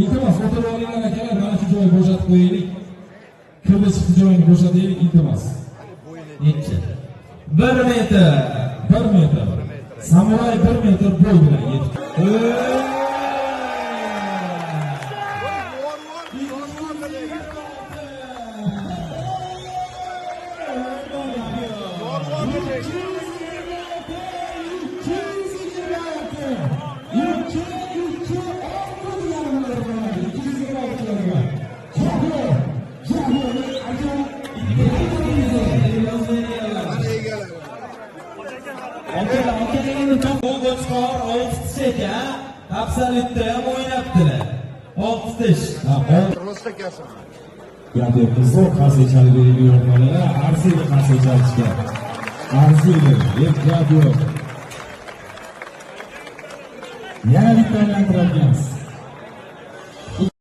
Iltimos, o'tirib olinglar akalar, mana shu joyni bo'shatib qo'yaylik. Kirdi chiqdi joyini bo'shataylik, iltimos. Nechi? 1 metr. 1 metr. Samuray 1 metr bo'y bilan yetib. Bu qo'chqor 6 tish ekan, absolyutda ham o'ynabdilar. 6 tish. Gap yo'q, zo'r qarsak chalib berib bolalar, arziydi qarsak chalishga. Arziydi, hech gap yo'q. Yana bitta aylantiramiz.